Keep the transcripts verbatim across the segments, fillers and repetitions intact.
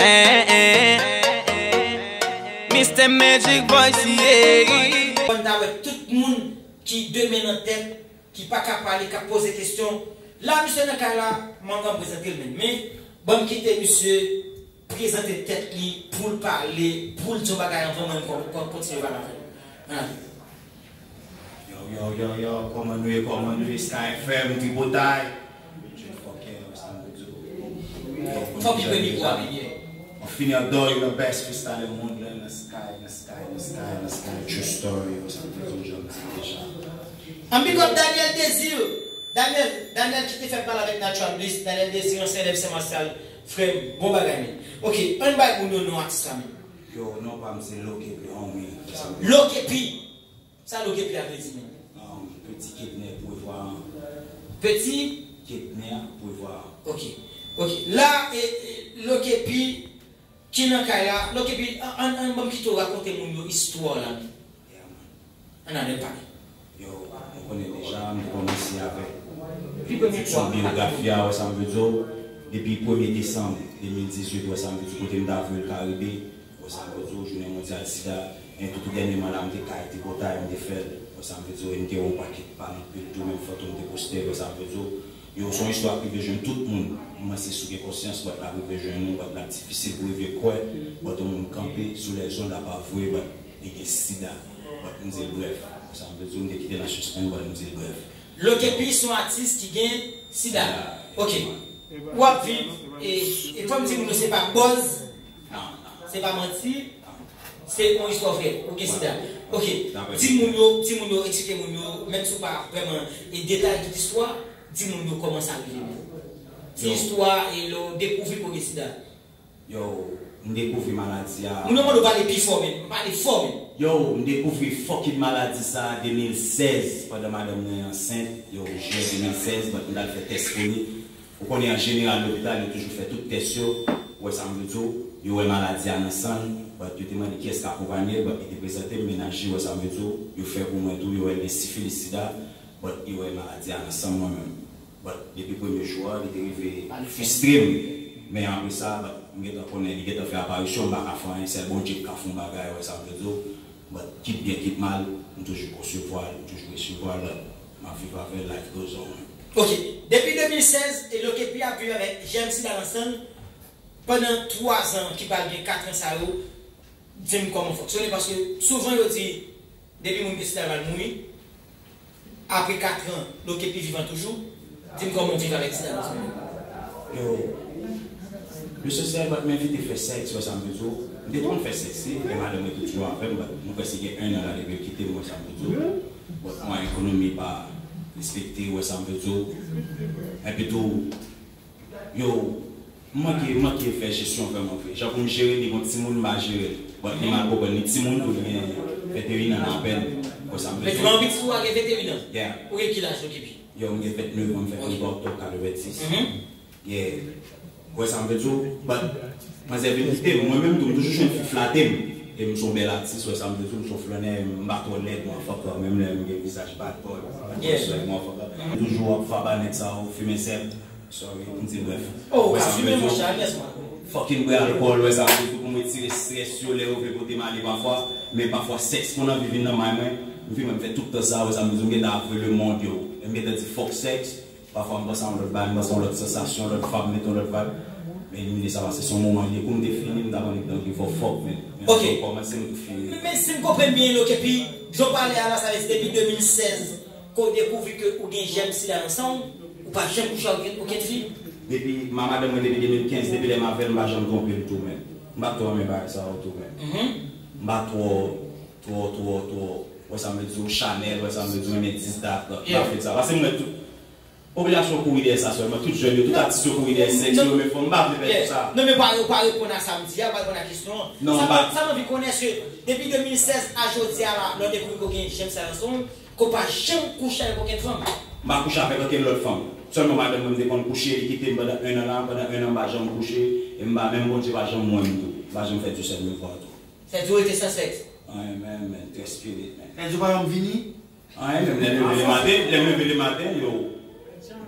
Eh, eh, eh, eh. Mister Magic Voice, yeah. Konn ta wè tout moun ki de men nan tèt, ki pa ka pale, k ap poze kesyon. La, misye nan kay la, m ap prezante l menm. Men, ban m kite misye prezante tèt li, pou l pale, pou l di yon bagay anvan mwen kon- kon- kontinye pale avè l. Ann ale. Yo, yo, yo, yo, kòman nou ye, kòman nou ye, Sky F M, Tripotay? Jèn fòkè, sa m vle di w. Fò w pi pre mikwo a, byen. An fini an dò, you the best freestyler au monde, la, nan Sky, nan Sky, nan Sky, nan Sky, true story, yo, sa m vle di w, jan m di deja. An big up Daniel Désir. Daniel, Daniel ki te fè pale avèk Natural Bliss, Daniel Désir, ansyen elèv Sen Masyal, frè m, bon bagay, men. Ok, ann bay moun yo non atis la, men. Yo, non pa m se Lokepi, homie. Lokepi. Sa Lokepi a vle di menm? Um, petit Kednè Pwevwa. Petit? Kednè Pwevwa. Ok. Ok. La, e, e, Lokepi ki nan kay la. Lokepi, an, an, an, ban m kite w rakonte moun yo istwa w la menm. Yeah, man. Ann ale pale. Yo, nou konnen deja, m te kòmanse avèk pwodiksyon byografi a, wè sa m vle di w, depi premye desanm de mil dizuit, wè sa m vle di w, kote m ta vle l ka rive, wè sa m vle di w, jounen mondyal sida, e toutou dènyèman la, m te kay Tripotay, m te fè l, wè sa m vle di w, e m te wè yon pakèt pa nan pil tou, menm Fantom te poste l, wè sa m vle di w. Yo, se yon istwa ki rive jwenn tout moun, m panse si w gen konsyans, but l ap rive jwenn ou, but l ap difisil pou rive kwè, but yon moun kanpe sou lèzonn, l ap avwe, but li gen sida. But m di l brèf. Sa m vle di w, m te kite l an sispann, but m di l brèf. Lokepi se yon atis ki gen sida. Sida. Ok. W ap viv, e, e fò m di moun yo se pa buzz, se pa manti, se yon istwa vrè. Ou gen sida. Ok. Di moun yo, di moun yo, eksplike moun yo, menm si w pa vrèman e detay tout istwa, di moun yo kòman sa rive menm. Ti istwa, e lè w dekouvri ke w gen sida. Yo, m dekouvri maladi a. Moun yo mande w pale pi fò, men. Pale fò, men. Yo, m dekouvri fucking maladi sa a de mil sèz, pandan madanm mwen ansent. Yo, jiyè de mil sèz, but m t al fè tès pou li. Ou konnen, an jeneral, lopital, yo toujou fè tout tès yo. Ou wè sa m vle di w? Yo wè maladi a nan san l, but yo te mande kiyès k akonpaye l, but li te prezante m, mennaj li, ou wè sa m vle di w? Yo fè pou mwen tou, yo wè l gen sifilis, sida, but yo wè maladi a nan san mwen menm. But depi premye jou a, li te rive fristre m. Men apre sa, but m gentan konnen li gentan fè aparisyon, m pa ka fè anyen, sèl Bondye ki ka fè yon bagay, ou wè sa m vle di w. But kit byen, kit mal, m toujou konsevwa l, m toujou resevwa l, but m ap viv avè l, life goes on. Ok, depi de mil sèz, e Lokepi ap viv avèk jèm sida nan san l, pandan twa zan ki pral gen kat an sa yo, di m kòman fonksyone, paske souvan yo di, depi moun gen sida l pral mouri, apre kat an, Lokepi vivan toujou, di m kòman w viv avèk sida nan san w. Yo, mesye Sèl, but m envite fè sèks, wè sa m vle di w. M te konn fè sèks, wi, men madanm mwen te toujou avè m, but nou prèske gen en an la depi l kite m, wè sa m vle di w. But mwen ekonomi pa respekte, wè sa m vle di w. Epi tou, yo, m manke, m manke fè jesyon vrèman vre. Jan pou m jere, li gon timoun, m pa jere l. But li mal konprann, li timoun tou, li gen venteyen an apèn. Wè sa m vle di w. Venteyen an, pitit ou a gen venteyen an? Yeah. Ou gen ki laj, Lokepi? Yo, m gen ventnèf an, m fèt premye oktòb katrevensis. Yeah. Wè sa m vle di w? But manzè vin kite m, mwen menm tou, m toujou jwenn fi flate m. E m se yon bèl atis, wè sa m vle di w, m se yon flannè, m pa twò lèd, motherfucker, menm lè m gen vizaj bad boy, bad boy swag, motherfucker. M toujou ap faba nèg sa yo, fimen sèb. Sorry, m di brèf. Oh, ou ka fimen, monchè, alèz, man. Fucking bwè alkòl, wè sa m vle di w, pou m retire strès yo lè yo vle pote m ale pafwa. Men pafwa sèks konn anvi vin nan may mwen. M vin, mwen m fè tout tan sa, wè sa m vle di w, m gentan avwe lemonn, yo. E m gentan di fuck sèks. Pafwa m panse a yon lòt bagay, m panse a yon lòt sansasyon, lòt vibe, mete yon lòt vibe. Men li vle sa pase, se yon moman li ye, kou m te fini, m ta konn don't give a fuck, men. Men kòmanse m tou fini. Men, men si m konprann byen, Lokepi, jan w pale a la, sa vle di depi de mil sèz, ke w dekouvri ke ou gen jèm sida nan san w, ou pa janm kouche ak okenn, okenn fi? Depi, m a madanm mwen depi de mil kenz, depi lè m avè l, m pa janm twonpe l tou, men. M pa twò renmen bagay sa yo tou, men. M pa twò, twò, twò, twò, wè sa m vle di w, Chanel, wè sa m vle di w, renmen dis dat, m pa fè sa. Pase m wè tout, popilasyon kouri dèyè sa sèlman. Tout jèn yo, tout atis yo kouri dèyè sèks, yo renmen fanm. M pa vle pèdi sa. Non, men pa, yo pa reponn a sa m di a, yo pa reponn a kesyon an. Non, sa m pa, sa m anvi konnen, se depi de mil sèz a jodi a la, lè w dekouvri ke w gen jèm sa nan san w, ke w pa janm kouche avèk okenn fanm? M pa kouche avèk okenn lòt fanm. Sèlman madanm mwen m te konn kouche, li kite m pandan en an la, pandan en an m pa janm kouche, e m pa, menm Bondye pa janm wè m tou. M pa janm fè Dieu seul me voir tou. Sa di w rete san sèks? Anyen, men, men, très spirit, men. Sa di w pa janm vini? Anyen, menm lè m leve le maten, lè m leve le maten, yo,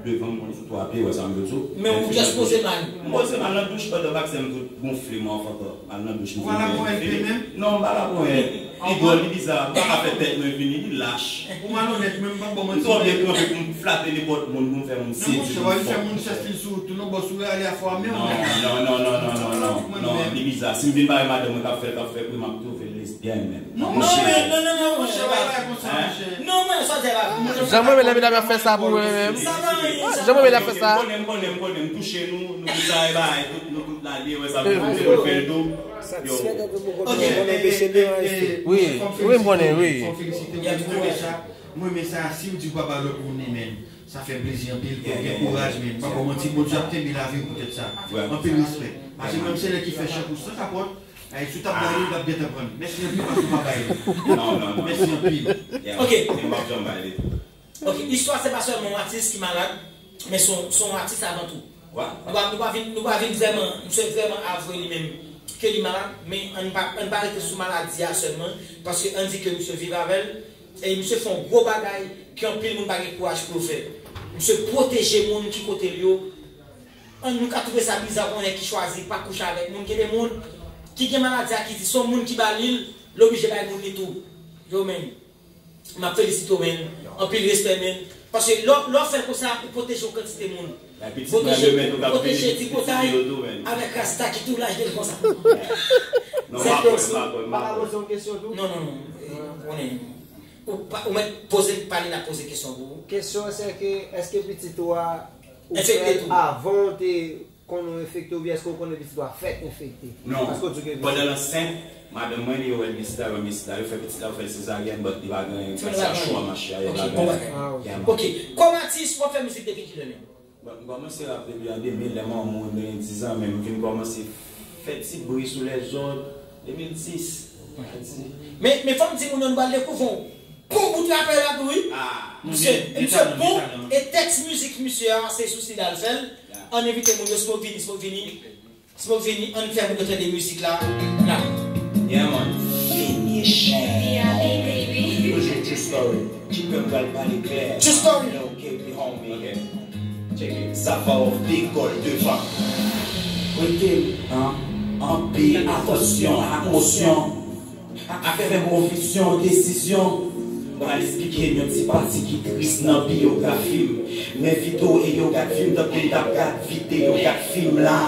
Devan m konn sou twa pye, wè sa m vle di w. Men ou just poze mal. M poze mal nan douch pandan vaksè m tout gonfle, m anfanta. M al nan douch, m vin fini. Ou pa la pou L P menm? Non, m pa la pou anyen. Li dwòl, li biza, m pa ka fè tèt mwen vini, li lach. Ou malonèt, men m p ap ba w manti. M twò byen kanpe pou m flate nenpòt moun, pou m fè moun sezi pou m fò. Non, monchè, w al fè moun chèch li sou wout tou, non, bòs, ou rale afè a, men w. Non, non, non, non, li biza. Si m vin bare madanm mwen k ap fè l, k ap fè pri, m ap twouve l lesbyèn menm. Non, monchè. Non, men, non, non, non, monchè, pa bagay konsa, monchè. Non, men, sa se pa. Jan mwen menm, lè medam ap fè sa pou mwen menm. Sa pa anyen, sa. Jan mwen menm, lè ap fè sa. M konnen, m konnen, m konnen, m touche nou, nou tout sa, e bagay, tout, nou tout la, li wè sa pou fè l tou. Yo. Satisfè tèt ou poko pran, konnen peche de anyen. Wi, wi, m konnen, wi. Fò felisite w, m renmen sa. M renmen sa, si w di w pa ba lòt moun li menm. Sa fè m plezi anpil, fò w gen kouraj, men. M pa ba w manti, Bondye ap kenbe lavi w poutèt sa. Anpil respè. Paske menm se nèg ki fè chan pou san kapòt, ay, si w t ap ba li, l t ap gentan pran l. Mèsi anpil, paske w pa ba li. Non, non, non. Mèsi anpil. Ok. M p ap janm ba li. Ok, istwa se pa sèlman yon atis ki malad, men se yon, se yon atis avan tou. Nou pa, nou pa vin, nou pa vin vrèman, misye vrèman avwe li menm ke li malad, men ann pa, ann pa rete sou maladi a sèlman, paske ann di ke misye viv avè l, e misye fè yon gwo bagay ke anpil moun pa gen kouraj pou yo fè. Misye pwoteje moun ki kote l yo. Ann, nou ka twouve sa biza pou yon nèg ki chwazi pa kouche avèk moun. Gen de moun ki gen maladi a ki di se yon moun ki ba li l, l oblije bay moun li tou. Yo, men. M ap felisite w, men. Anpil respè, men. Paske lè, lè w fè l konsa, ou pwoteje yon kantite moun. Pwoteje, pwoteje tripotay avèk rasta ki tou laj de l konsa. Non, m pa kwè, m pa kwè, m pa kwè. M pa ka poze yon kesyon tou? Non, non, non. Ou konnen, ou pa, ou mèt poze, pale n ap poze kesyon pou ou. Kesyon an se ke, èske pitit ou a, ou fè l avan w te konnen w enfekte oubyen èske w konnen pitit ou a fèk enfekte? Non. Paske w di ke pitit. Pandan l ansent, madanm mwen, li wè l gen sida, wè l gen sida, yo fè pitit la, yo fè l sezaryèn, but li pa gen, li pa gen chwa, mache a, li pa gen. Ok, bon bagay. Ah, ok. Ok, kòm atis, w ap fè mizik depi kilè menm? Bon, m kòmanse rap depi an de mil, lè manman mwen te gen diz an, men m vin kòmanse fè ti bri sou lèzòd de mil dis. Men, men fò m di moun yo, nou pral dekouvri yon bon bout rapè la tou, wi. Misye, misye bon, e tèks mizik misye a, se sou sida l fè l. Ann envite moun yo, Smoke vini, Smoke vini. Smoke vini, ann fè moun yo tande mizik la, la. Yeah, man. Vini, chen. Toujou true story. Ti pèp pral pale klè. True story. Ok, homie. Ok. Check it. Sa pa w big goal devan. Prete m anpil atansyon ak mosyon. Ak fè m konfizyon, desizyon. Pral esplike n yon ti pati ki tris nan biyografi m. Men videyo e yo gad fim tankou m t ap gad videyo gad fim la.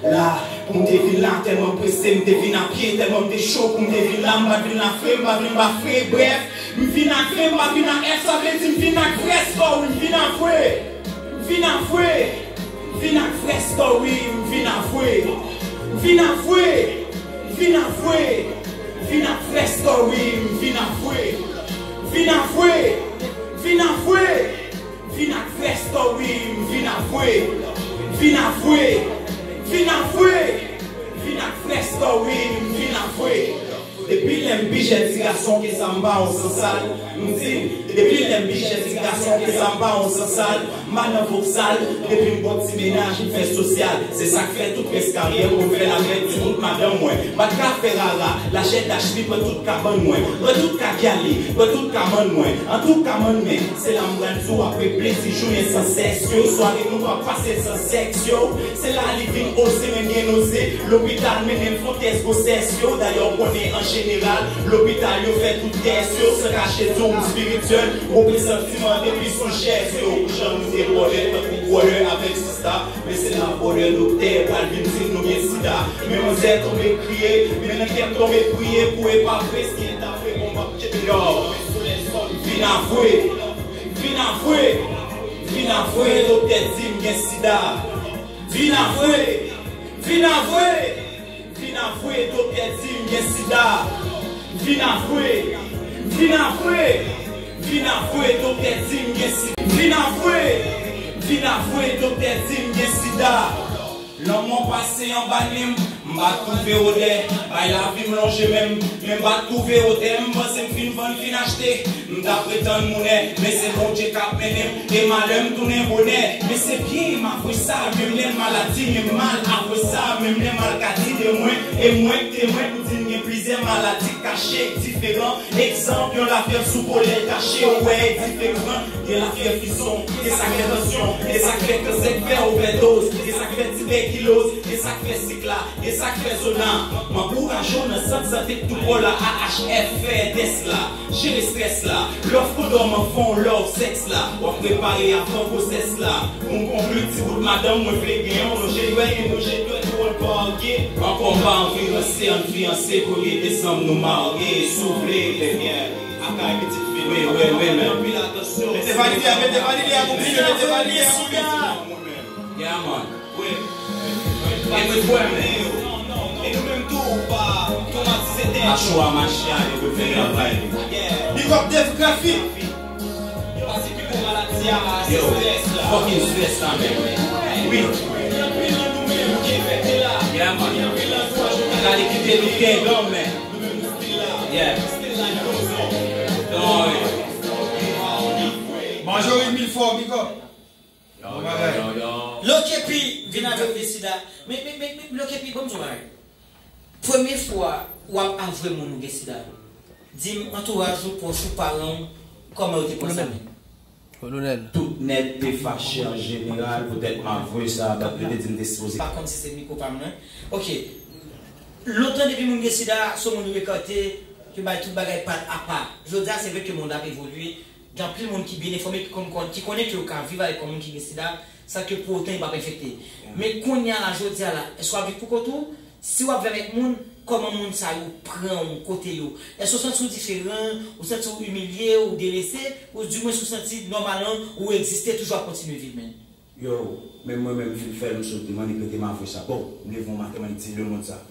La, pou m te vin la, tèlman m prese, m te vin a pye, tèlman m te cho pou m te vin la, m pa t vin la fre, m pa vin ba fre, brèf, m vin ak V, m pa vin ak F, sa vle di m vin ak vrè story, m vin avwe, m vin avwe, m vin ak vrè story, m vin avwe, m vin avwe, m vin avwe, m vin ak vrè story, m vin avwe, m vin avwe, m vin avwe. Vin ak vrè story, m vin avwe. Vin avwe. Vin avwe. Vin ak vrè story, m vin avwe. Depi lè m bijè ti gason ke sa m pa yon sansal, m di, depi lè m bijè ti gason ke sa m pa yon sansal, m pa nan voksal, depi m bon ti menaj, m fè sosyal. Se sa k fè tout rès karyè m, pou m fè l avèk ti bout madanm mwen. M pa t ka fè rara, lachè dach li pran tout kabann mwen, pran tout kagya li, pran tout kabann mwen. Antouka, man, men, se la m pral di w apre plezi jounen san sèks yo, sware nou pa pase san sèks yo. Se la li vin oze, men byen oze. Lopital mennen l fè yon tès gwosès yo. Dayè, w konnen an jeneral, lopital yo fè tout tès yo. San kache di w, m espirityèl, gwo presantiman depi sou chèz yo. Jan nou te vòlè tankou vòlè avèk sista. Men se la vòlè doktè pral vin di nou gen sida. Men manzè tonbe kriye, men nan kè m tonbe priye pou e pa vre, si l ta vre, bon, m ap tcheke yo. Vin avwe, vin avwe, vin avwe, doktè di m gen sida. Vin avwe, vin avwe, vin avwe, doktè di m gen sida. Vin avwe, vin avwe, vin avwe, doktè di m gen sida. Vin avwe, vin avwe, doktè di m gen sida. Lanmò pase anba nen m, m pa t twouve odè. Bay lavi m lonje men m, men m pa t twouve odè. M panse m fin vann, fin achte. M t ap ret tann mounè, men se Bondye k ap mennen m. E malè m tounen bonè. Men se byen m avwe sa, menm lè m maladi, men m mal avwe sa. Menm lè mal ka di de mwen, e mwen k temwen pou di n gen plizyè maladi kache, diferan. Egzanp, yon lafyèv sou po lè l kache, ou wè, diferan. Gen lafyèv frison, gen sa k fè tansyon, gen sa k fè kansè k fè ovèdoz, gen sa k fè tibèkiloz, gen sa k fè sik la, gen sa k fè zona. M ankouraje w nan sant sante k tou pwò la, A H F, fè tès la. Jere strès la. Love kondòm anvan w love sèks la. W ap prepare avan gwosès la. Pou m konkli, ti bout madanm, mwen vle gen yon lonje dwèt, yon lonje dwèt pou w pa arye. Ankò m pa anvi ranse, ann fiyanse, premye desanm nou marye. Si w vle, ebyen, akay pitit fi. Wi, wi, wi, men. Anpil atansyon. Mete vanilya, mete vanilya pou misye, mete vanilya pou misye. Yeah, man. Wi. E mwen kwè, men. E nou menm tou, pa twomatize tèt. Achowa mache a, yo pou fè travay li. Big up Dave Graphic. Yo, pase pi gwo maladi a, se strès la. Fucking strès la, men. Wi. Gen anpil nan nou menm ki enfekte la. Yeah, man. Gen anpil nan nou ajoute. Gade kite nou kengan, men. Nou menm nou still la. Yeah. Still la, nou. Don't worry. Marjorie Milfort, big up. Bon bagay. Lokepi vin avè m gen sida. Men, men, men, men, Lokepi, ban m di w yon bagay. Premye fwa w ap avwe moun ou gen sida, di m antouraj ou, pwòch ou, paran w, kòman yo te pran sa? Kolonèl. Tout nèg te fache an jeneral poutèt m avwe sa, bat yo te di m te sipoze. Pa konn si se mikwo pa m nan. Ok. Lontan depi moun gen sida, se yon moun yo ekate, yo bay tout bagay pa l apa. Jodi a, se vre ke mond ap evolye, gen anpil moun ki byen enfòme, ki konn, konn, ki konnen ke yo ka viv avèk yon moun ki gen sida, san ke pou otan yo p ap enfekte. Men kounye a la, jodi a la, èske w ap viv pou kont ou? Si w ap viv avèk moun, kòman moun sa yo pran w kote yo? Èske w santi w diferan? Ou santi w imilye, ou delese? Ou di mwens ou santi nòmal an, ou egziste, toujou ap kontinye viv, men? Yo, menm mwen menm, m fin fè l, m sot, m annik rete m avwe sa. Bon, m leve yon maten, m annik di lemonn sa.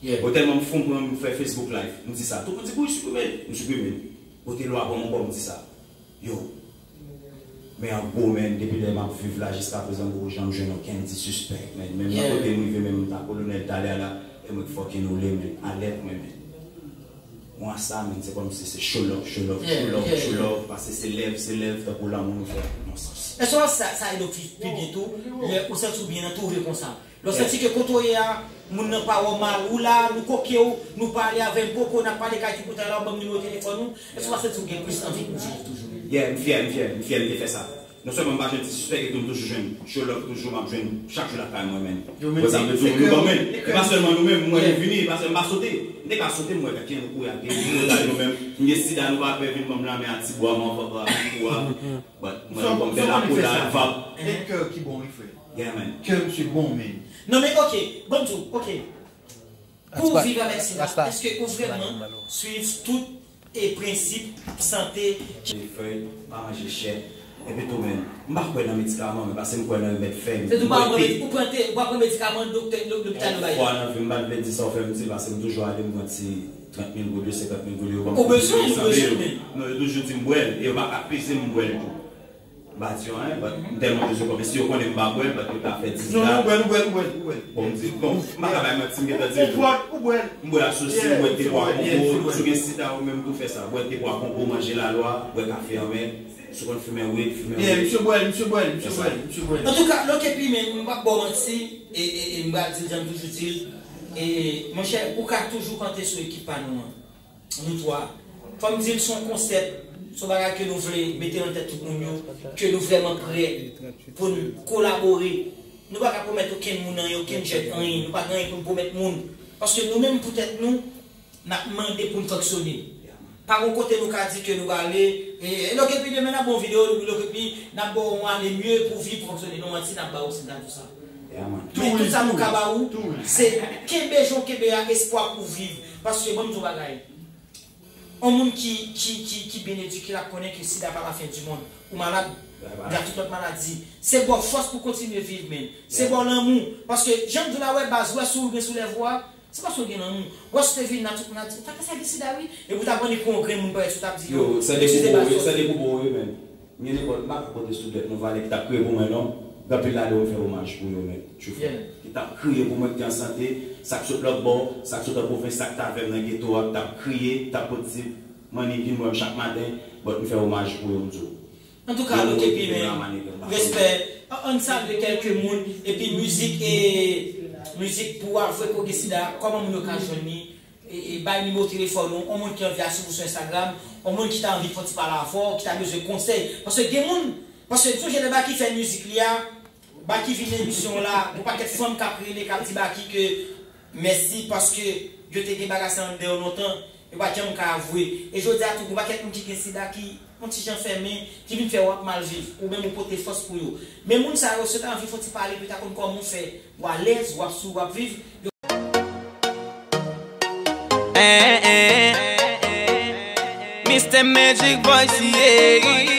Yeah. Bon, tèlman m fou, m pran, m fè Facebook Live, m di sa. Tout moun di, "Bouy, siprime l." M siprime l. Kote lwa pran m ankò, m di sa. Yo. Men an gwo, men, depi lè m ap viv la jiska prezan, m poko janm jwenn okenn ti sispèk, men. Menm nan kote m rive, menm m ta kolonèl talè a la, e mwen k fucking roule, men. Alèt mwen, men. Mwa sa, men, se kòmsi se show love, show love, show love, show love, paske se lèv, se lèv, tankou lanmou nou fè nan sans. Èske w wè sa, sa ede w pi, pi byen tou, lè ou santi w byen antoure konsa? Lè w santi ke kote w ye a, moun nan pa wè w mal, ou la, nou koke w, nou pale avè l, poko, n ap pale kay ti bout la, w ban m nimewo telefòn ou, èske w pa santi w gen plis anvi pou viv toujou? Yeah, m fyè, m fyè, m fyè m te fè sa. Non sèlman m pa jwenn ti sispèk, epi tou m toujou jwenn show love, toujou m ap jwenn chak jou lakay mwen, men. Yo menm, se, se nou ban men. E pa sèlman nou menm, m wè nou vini, e pa sèlman m pa sote. M te ka sote, m wè kèk jan nou kouri ak de nou menm. M gen sida, nou pa pè vin ban m lanmen a ti bwa, m anvan bwa, m kou a. But mwen, bon, bèl akola, vap. E kè ki bon, wi, frè. Yeah, man. Kè misye bon, men. Non, men, ok, bon, tou, ok. Pou w viv avèk sida, èske ou vrèman swiv tout e prensip sante? Manje fèy, pa manje chè. Epi tou, men, m pa kwè nan medikaman, men paske m kwè nan remèd fèy. Se tou pa pran medi-, ou pran te, ou pa pran medikaman doktè, lo-, lopital yo ba yo? Fwa nan vi m, m pa t vle di sa w fè m di, paske m toujou ale, m pran ti trant mil goud yo, senkant mil goud yo, yo ban m. Ou bezwen, ou bezwen, men. Non, yo toujou di m bwè l, e yo pa ka peze m bwè l tou. M pa di yo anyen, but m tèlman bezwen kòb, si yo konnen m pa bwè l, but yo ta fè diz la. Non, non, ou bwè l, ou bwè l, ou bwè l, ou bwè l. Bon, m di, bon, m pa ka bay manti, m gentan di l tou. Ou bwè l, ou bwè l. M bwè asosi, m bwè te pwa kongo, si w gen sida ou menm tou fè sa, bwè te pwa kongo, manje lalwa, bwè kafe anmè, si w konn fimen weed, fimen weed. Yeah, misye bwè l, misye bwè l, misye bwè l, misye bwè l. Antouka, Lokepi, men, m p ap ba w manti, e, e, e m pral di l jan m toujou di l, e, monchè, ou ka toujou konte sou ekip pa nou an. Nou twa. Fò m di l, se yon konsèp, se yon bagay ke nou vle mete nan tèt tout moun yo, ke nou vrèman prè pou n kolabore. Nou pa ka pwomèt okenn moun anyen, okenn jèn anyen. Nou pa gen anyen pou n pwomèt moun. Paske nou menm, pou tèt nou, n ap mande pou n fonksyone. Pa gon kote nou ka di ke nou prale, e, e, Lokepi, demen n ap ba w videyo, Lokepi, n ap ba w yon ane mye pou w viv, pou fonksyone. Non, manti n ap ba w si n ta di w sa. Men tout sa nou ka ba ou, se kenbe jan w kenbe a, espwa pou w viv. Paske, ban m di w bagay. Yon moun ki, ki, ki, ki byen edike, l ap konnen ke sida pa lafen di mond. Ou malad, gen tout lòt maladi. Se ba w fòs pou w kontinye viv, men. Se ba w lanmou. Paske, jan m di w la, wè baz, wè si w rive sou lèv ou a, se paske w gen lanmou. Wè si w te vin natu-, natu-, ta ka sa gen sida, wi. Epi w t ap annik pou yon grenn moun parèt sou, w t ap di, yo, eskize baz, sòti. Sa dekouvri w, wi, men. M gen nenpòt, m pa ka konte sou dòt nou valè ki t ap kriye pou mwen, non. Gen anpil lalè yo fè omaj pou yo, men. True friend. Ki t ap kriye pou mwen, ki te an sante, sa k sot lòt bò, sa k sot an pwovens, sa k t avè m nan geto a, ki t ap kriye, ki t ap pot di, "Manmi, vin wè m chak maten," but m fè omaj pou yo, m di w. Antouka, Lokepi, men, respè. An, ann salye kèlke moun, epi mizik e Mizik pou w ap jwe pou gen sida, kòman moun yo ka jwenn li? E, e, bay nimewo telefòn ou, yon moun ki anvi ap swiv ou sou Instagram, yon moun ki ta anvi fè yon ti pale avè w, ki ta bezwen konsèy. Paske gen moun, paske m sonje lè Baky fè mizik li a, Baky vin emisyon la, gon pakèt fanm k ap rele, k ap di Baky ke mèsi paske yo te gen bagay sa anndan yo lontan, yo pa t janm ka avwe. E jodi a tou, gon pakèt moun ki gen sida ki yon ti jan fèmen, ki vin fè w ap mal viv, ou menm ou pote fòs pou yo. Men moun sa yo, si yo ta anvi fè yon ti pale, pou yo ta konn kòman w fè, w alèz, w ap sou, w ap viv, yo Eh, eh, eh, eh, eh. Mister Magic Voice, yeah.